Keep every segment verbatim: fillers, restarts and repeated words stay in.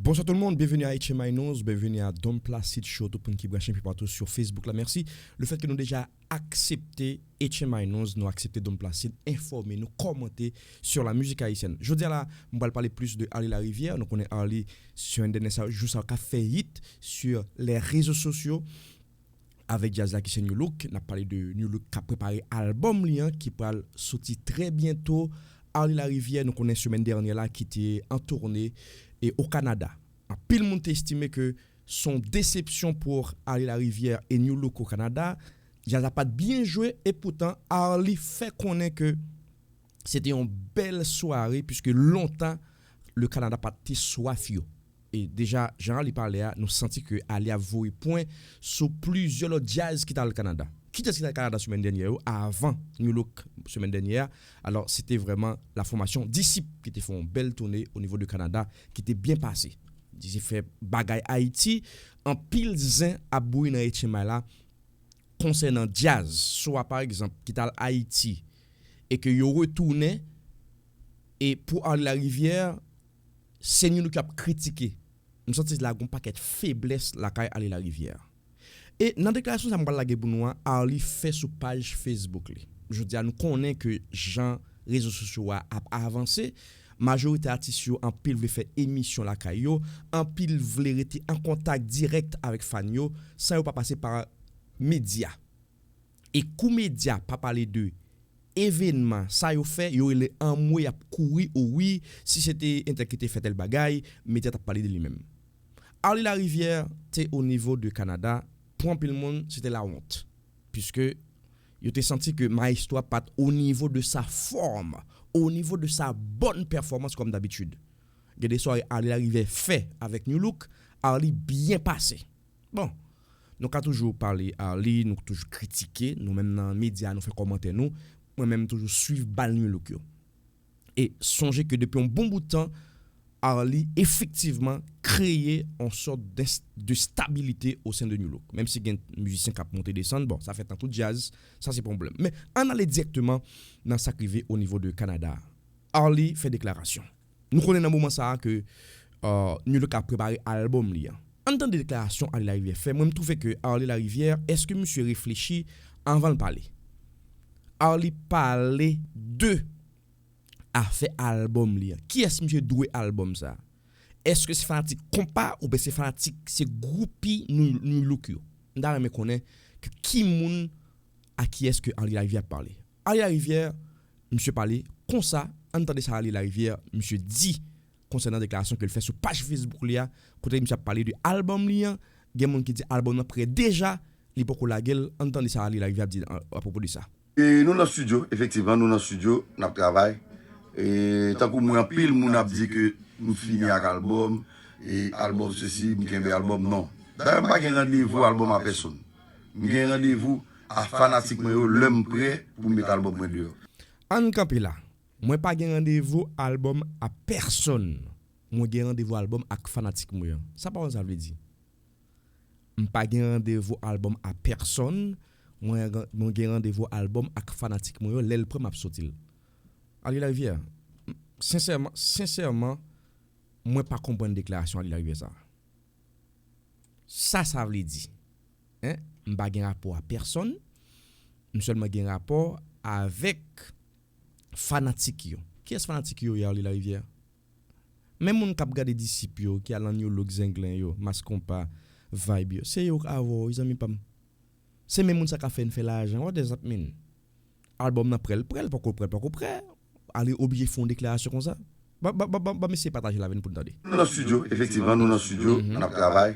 Bonsoir tout le monde, bienvenue à H M I News, bienvenue à Dom Placide Show, tout moun ki branche anpil patou sur Facebook la, mèsi. Le fait que nou deja aksepte H M I News, nou aksepte Dom Placide enfòme nou, kòmante sur la musique haïtienne. Jodi a la, m pral pale plis de Arly Larivière. Nou konnen Arly, semèn dènyè sa, jou sa, ka fè hit sur les réseaux sociaux avèk djaz la ki se Nu-Look. N ap pale de Nu-Look k ap prepare albòm li an ki pral soti trè byento. Arly Larivière, nou konnen semèn dènyè la ki te an toune e o Kanada. Anpil moun te estime ke se yon desepsyon pou Arly Larivière e Nu-Look o Kanada. Djaz la pa t byen jwe e poutan Arly fè konnen ke se te yon bèl sware, piske lontan le Kanada pa t te swaf yo. E deja, jan Arly pale a, nou santi ke Arly ap voye pwen sou plizyè lòt djaz ki t al Kanada. Ki djaz ki t al Kanada semèn dènyè yo, avan Nu-Look semèn dènyè a? Alò, se te vrèman la fòmasyon Disip ki te fè yon bèl toune o nivo de Kanada, ki te byen pase. Disip fè bagay Ayiti, anpil zen ap bouyi nan H M I la konsènan djaz, swa pa egzanp, ki t al Ayiti e ke yo retounen, e pou Arly Larivière, se Nu-Look y ap kritike. M santi la gon pakèt feblès lakay Arly Larivière. E nan deklarasyon sa m pral lage pou nou an, Arly fè sou paj Facebook li. Jodi a, nou konnen ke jan rezo sosyo a ap avanse, majorite atis yo anpil vle fè emisyon lakay yo, anpil vle rete an kontak dirèk avèk fan yo, san yo pa pase pa medya. E kou medya pa pale de evenman sa yo fè, yo rele anmwe, y ap kouri, o wi, si se te entèl ki te fè tèl bagay, medya t ap pale de li menm. Arly Larivière te o nivo de Kanada, pou anpil moun, se te lawont. Piske yo te santi ke maestro a pa t o nivo de sa fòm, o nivo de sa bòn pèfòmans kòm dabitid. Gen de sware Arly Larivière fè avèk Nu-Look, Arly byen pase. Bon, nou ka toujou pale Arly, nou toujou kritike, nou menm nan medya nou fè kòmantè nou, mwen menm toujou swiv bal Nu-Look yo. E sonje ke depi yon bon bout tan, Arly efektivman kreye yon sòt de stabilite o sen de Nu-Look. Menm si gen mizisyen k ap monte desann, bon, sa fèt nan tout djaz, sa se pa yon pwoblèm. Men ann ale dirèkteman nan sa k rive o nivo de Kanada. Arly fè deklarasyon. Nou konnen nan moman sa a ke Nu-Look ap prepare albòm li an. Ann tande deklarasyon Arly Larivière fè. Mwen, m twouve ke Arly Larivière, èske misye reflechi anvan l pale? Arly pale de afè albòm li an. Kiyès misye dwe albòm sa? Èske se fanatik konpa oubyen se fanatik, se gwoupi Nu-Look yo? M ta renmen konnen ki moun, a kiyès ke Arly Larivière ap pale. Arly Larivière, misye pale konsa, ann tande sa Arly Larivière, misye di konsènan deklarasyon ke l fè sou paj Facebook li a, kote misye ap pale de albòm li an, gen moun ki di albòm nan prè deja, li poko lage l, ann tande sa Arly Larivière ap di apwopo de sa. E nou nan estidyo, efektivman, nou nan estidyo, n ap travay. E tankou mwen, anpil moun ap di ke m fini ak albòm, e albòm sesi, m kenbe albòm, non. Dayè, m pa gen randevou albòm a pèsonn. M gen randevou a fanatik mwen yo lè m prè pou m met albòm mwen deyò. Ann kanpe la. Mwen pa gen randevou albòm a pèsonn. Mwen gen randevou albòm ak fanatik mwen yo. Sa pawòl sa vle di? M pa gen randevou albòm a pèsonn. Mwen, mwen gen randevou albòm ak fanatik mwen yo. Lè l prè, m ap soti l. Arly Larivière, sensèman, sensèman, mwen pa konprann deklarasyon Arly Larivière sa. Sa sa vle di? Hein? M pa gen rapò a pèsonn. M sèlman gen rapò avèk fanatik yo. Kiyès fanatik yo ye Arly Larivière? Men moun k ap gade Disip yo, ki al nan Nu-Look, Zenglen yo, Mass Konpa, Vibe yo, se yo k avè w, wi, zanmi pa m. Se menm moun sa k ap fè n fè lajan. What does that mean? Albòm nan prè, l prè, l poko prè, l poko prè. Arly oblije fè yon deklarasyon konsa? Ban, ban, ban, ban, ban mesye pataje l avè n pou n tande. Nou nan estidyo, efektivman, nou nan estidyo, n ap travay.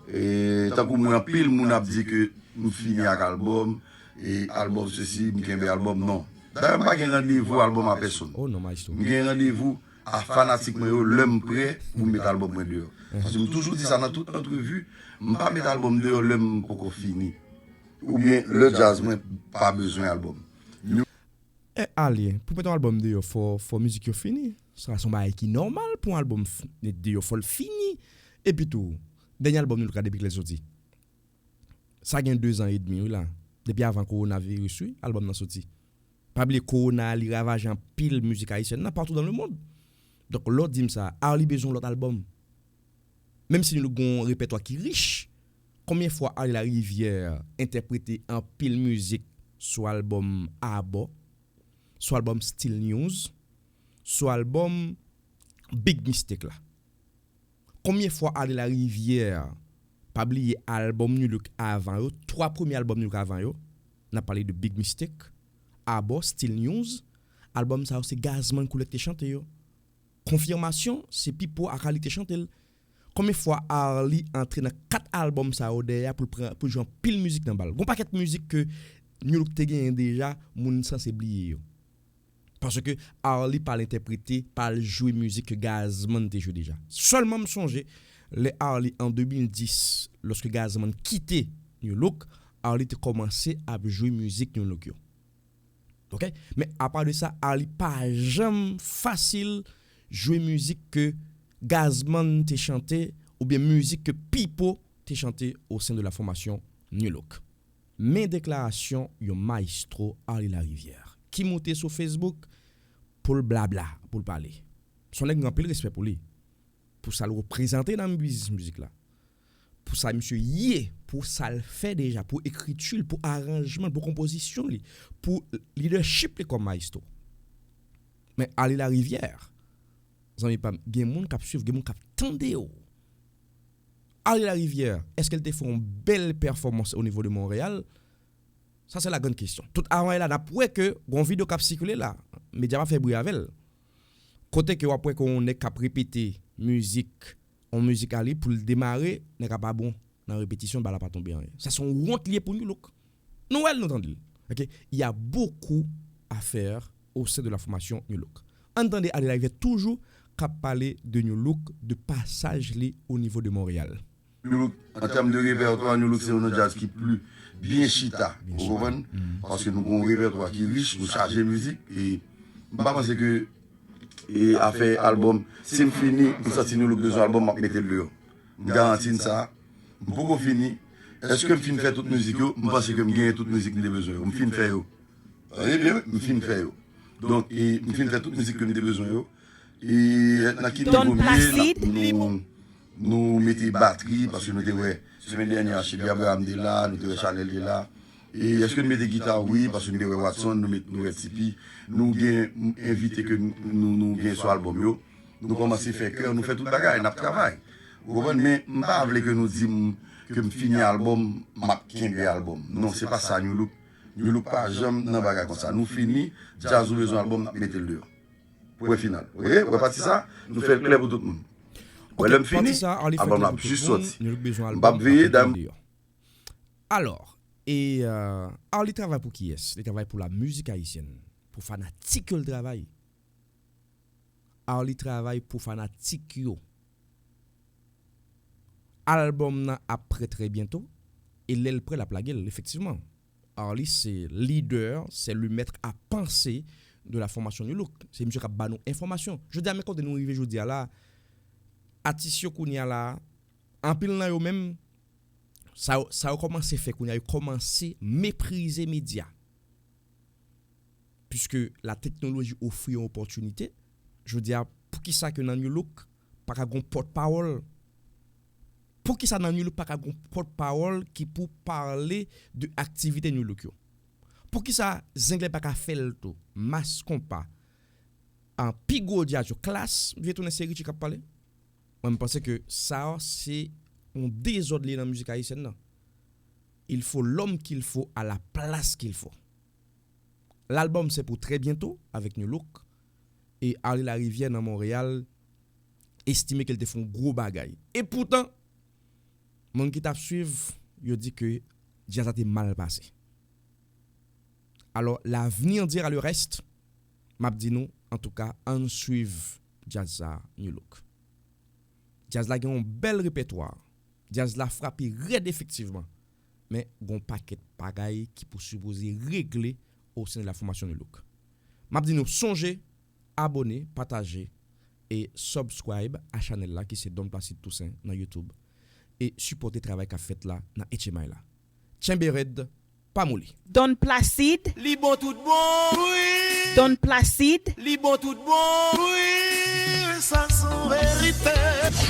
E tankou mwen, anpil moun ap di ke m fini ak albòm, e albòm sesi, m kenbe albòm, non. Dayè, m pa gen randevou albòm a pèsonn. Oh non, maestro. M gen randevou a fanatik mwen yo lè m prè pou m met albòm mwen deyò. Paske m toujou di sa nan tout antrevi, m pa met albòm deyò lè m poko fini. Oubyen lè djaz mwen pa bezwen albòm. E Arly, pou met yon albòm deyò, fò, fò mizik yo fini. Sa se yon bagay ki nòmal pou yon albòm f-, deyò, fò l fini. Epi tou, dènye albòm Nou Look la depi lè l soti. Sa gen dezan edmi, wi, la. Depi avan kowonaviris, wi, albòm nan soti. Pa bliye kowona a, li ravaje anpil mizik ayisyèn nan, partout dans le monde. Donk, lè w di m sa, Arly bezwen yon lòt albòm. Menm si nou gen yon repètwa ki rich, konbyen fwa Arly Larivière entèprete anpil mizik sou albòm Abò, sou albòm Still News, sou albòm Big Mistake la? Konbyen fwa Arly Larivière, pa bliye albòm Nu Look avan yo, twa premye albòm Nu Look avan yo, n ap pale de Big Mistake, Abò, Still News, albòm sa yo se Gazman Koulè ki te chante yo. Konfimasyon, se Pipo ak Arly te chante l. Konbyen fwa Arly antre nan kat albòm sa yo dèyè a pou l pran, pou l jwe anpil mizik nan bal? Gon pakèt mizik ke Nu Look te genyen deja, moun sanse bliye yo. Paske Arly pa al entèprete, pa al jwe mizik ke Gazman te jwe deja. Sèlman m sonje, lè Arly an de mil dis, lòske Gazman kite Nu Look, Arly te kòmanse ap jwe mizik Nu Look yo. Ok? Men apa de sa, Arly pa janm fasil jwe mizik ke Gazman te chante oubyen mizik ke Pipo te chante au sein de la formation Nu Look. Men deklarasyon yon mayestwo Arly Larivière ki moute sou Facebook pou l blabla, pou l pale. Se yon nèg m gen anpil respè pou li, pou sa l reprezante nan biznis mizik la, pou sa misye ye, pou sa l fè deja, pou ekriti l, pou aranjman l, pou konpozisyon li, pou leadership li kòm mayestwo. Men Arly Larivière, zanmi pa m, gen moun k ap swiv, gen moun k ap tande w. Arly Larivière, èske l te fè yon bèl pèfòmans o nivo de Monreyal? Sa se la grande question. Tout avan la, n ap wè ke gon videyo k ap sikile la. Medya pa fè bri avè l. Kote ke w ap wè ke yon nèg k ap repete mizik, yon mizik a li pou l demare, nèg la pa bon nan repetisyon, bal la pa tonbe anyen. Sa se yon wont li ye pou Nu Look. Nou wè l, nou tande l. Ok? Il y a beaucoup à faire au sein de la formation Nu Look. Ann tande Arly Larivière toujou k ap pale de Nu Look, de pasaj li o nivo de Monreyal. Nu Look, an tèm de repètwa, Nu Look se youn nan djaz ki pli byen chita, ou konprann? Paske nou gen yon repètwa ki rich, nou chaje mizik, e m pa panse ke e afè albòm, si m fini, m santi Nu Look bezwen albòm, m ap mete l deyò. M garanti n sa, m poko fini. Èske m fin fè tout mizik yo? M panse ke m genyen tout mizik m te bezwen yo. M fin fè yo. Tande byen, wi, m fin fè yo. Donk, e, m fin fè tout mizik ke m te bezwen yo. E nan ki nivo m ye, n ap, nou, nou mete batri, paske nou te wè, semèn dènyè a, Chedi Abraham te la, nou te wè Chanèl te la. E èske nou mete gita? Wi, paske nou te wè Watson, nou met, nou wè Tipi. Nou gen envite ke nou, nou gen sou albòm yo. Nou kòmanse fè kè, nou fè tout bagay, n ap travay. Ou konprann? Men m pa vle ke nou di m ke m fini albòm, m ap kenbe albòm. Non, se pa sa Nu Look. Nu Look pa janm nan bagay konsa. Nou fini, djaz ou bezwen albòm, n ap mete l deyò. Pwen final. Oke? Wè pati sa, nou fè l klè pou tout moun. Wè lè m fini, albòm la ap jis sòti. M p ap veye, dayè m. Alò, e euh, Arly travay pou kiyès? Li travay pou la mizik ayisyèn, pou fanatik yo l travay. Arly travay pou fanatik yo. Albòm nan ap prè trè byento, e lè l prè l ap lage l, efektivman. Arly se lidè, se le maître à penser de la formation Nu Look. Se misye k ap ba nou enfòmasyon. Jodi a, men kote nou rive jodi a la, atis yo kounye a la, anpil nan yo menm, sa, sa yo kòmanse fè kounye a, yo kòmanse meprize medya. Puiske la teknoloji ofri yon opòtinite, jodi a, poukisa ke nan Nu Look pa ka gon pòtpawòl? Poukisa nan Nu Look pa ka gon pòtpawòl ki pou pale de aktivite Nu Look yo? Poukisa Zenglè pa ka fè l tou? Mass Konpa, an pi gwo djaz yo, Klass, m vle tounen se Richie k ap pale. Mwen, m panse ke sa se yon dezòd li ye nan mizik ayisyèn nan. Il faut l'homme qu'il faut à la place qu'il faut. Lalbòm se pou trè byento avèk Nu Look, e Arly Larivière nan Monreyal estime ke l te fè yon gwo bagay. E poutan, moun ki t ap swiv, yo di ke djaz la te mal pase. Alò, l'avenir dira le reste. M ap di nou, antouka, ann swiv djaz sa a, Nu Look. Djaz la gen yon bèl repètwa. Djaz la frape rèd efektivman. Men gon pakèt bagay ki pou sipoze regle au sein de la formation Nu Look. M ap di nou, sonje abòne, pataje e subscribe a chanèl la ki se Don Placide Toussaint nan YouTube. E sipòte travay k ap fèt la nan H M I la. Tchenbe rèd, pa moli. Don Placide. Li bon tout bon. Wi. Don Placide. Li bon tout bon. Wi, sa se yon verite.